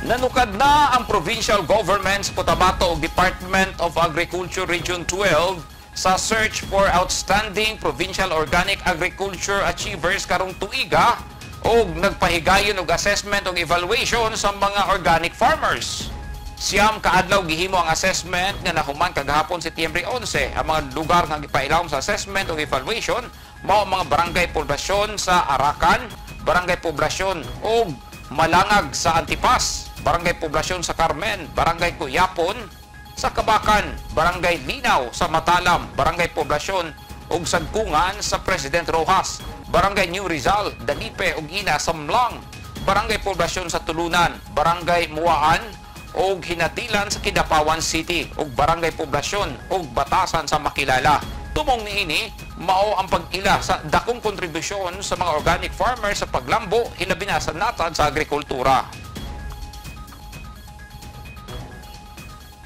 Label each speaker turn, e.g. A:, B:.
A: Nanukad na ang provincial government sa Cotabato ug Department of Agriculture Region 12 sa search for outstanding provincial organic agriculture achievers karong tuiga ug nagpahigayon og assessment ug evaluation sa mga organic farmers. 9 ka adlaw gihimo ang assessment nga nahuman kagahapon, Setyembre 11. Ang mga lugar nga gipailawom sa assessment ug evaluation mao ang mga barangay poblasyon sa Arakan, barangay poblasyon ug Malangag sa Antipas, barangay poblasyon sa Carmen, barangay Cuyapon sa Kabacan, barangay Linaw sa Matalam, barangay poblasyon ug Sagkungan sa President Roxas, barangay New Rizal, Dalipe ug Ina sa M'lang, barangay poblasyon sa Tulunan, barangay Muaan ug Hinatilan sa Kidapawan City ug barangay poblasyon ug Batasan sa Makilala. Tumong niini, mao ang pag-ila sa dakong kontribusyon sa mga organic farmers sa paglambo, hilabi na sa natad sa agrikultura.